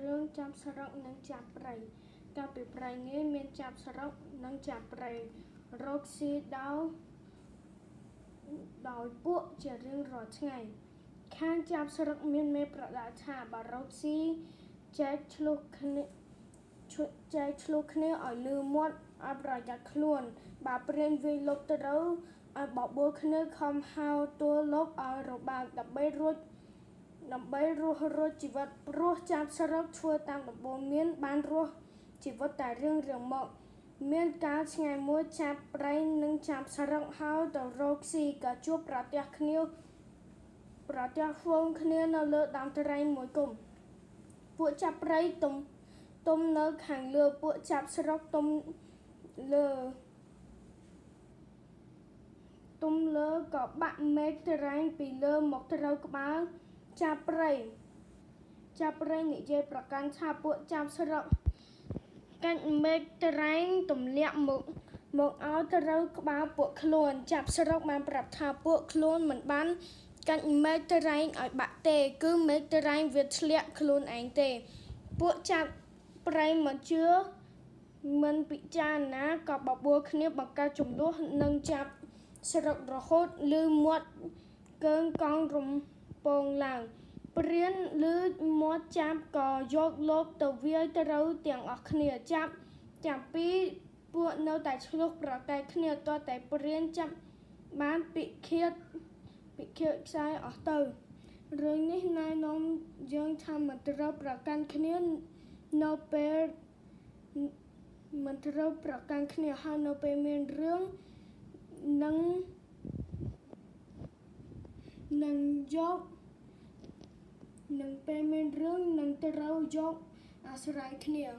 រឿងចាប់ស្រុកនិងចាប់ព្រៃកាលពីព្រេងនាយមានចាប់ស្រុកនិងចាប់ព្រៃរកស៊ីដោយដោយពួកជារៀងរាល់ថ្ងៃខាងចាប់ស្រុកមានមេប្រដាល់ថាបើរកស៊ីចែកឆ្លោះគ្នាចែកឆ្លោះគ្នាឲ្យលឺមាត់ឲ្យប្រយ័ត្នខ្លួនបើព្រានវាយលុកត្រូវឲ្យបបួលគ្នាខំហៅទួលលុកឲ្យរបើកដើម្បីរួចដើម្បីរស់រួចជីវិតព្រោះចាប់ស្រុកធ្វើតាមដំបូន្មានបានរស់ជីវិតតែរឿងរឿងមកមានកាលថ្ងៃមួយចាប់ប្រៃនិងចាប់ស្រុកហើយទៅរកស៊ីក៏ជួបប្រទះគ្នាប្រទះហ្វូងគ្នានៅលើដើមត្រែងមួយគុំពួកចាប់ព្រៃទុំទុំនៅខាងលើពួកចាប់ស្រុកទុំលើទុំលើក៏បាក់មែកត្រែងពីលើមកត្រូវក្បាលចាប់ព្រៃចាប់ព្រៃនិយាយប្រកាន់ថាពួកចាប់ស្រុកកាច់មែកត្រែងទម្លាក់មកមកឲ្យត្រូវក្បាលពួកខ្លួនចាប់ស្រុកបានប្រាប់ថាពួកខ្លួនមិនបានកាច់មែកត្រែងឲ្យបាក់ទេគឺមែកត្រែងវាធ្លាក់ខ្លួនឯងទេពួកចាប់ព្រៃមិនជឿមិនពិចារណាក៏បបួលគ្នាបង្កើតចំនួននិងចាប់ស្រុករហូតឮមាត់កើងកងរំពងឡើងព្រានឮមាត់ចាប់ក៏យកលបទៅវាយត្រូវទាំងអស់គ្នាចាប់ចាំពីពួកនៅតែឆ្លោះប្រកែកគ្នាតតែព្រានចាប់បានពិឃាតពិឃាតខ្សែអស់ទៅរឿងនេះណែនាំយើងថាមិនត្រូវប្រកាន់គ្នានៅពេលមិនត្រូវប្រកាន់គ្នាហើយនៅពេលមានរឿងនឹងនឹងយកនឹងពេលមានរឿងនឹងត្រូវយកអាស្រ័យគ្នា។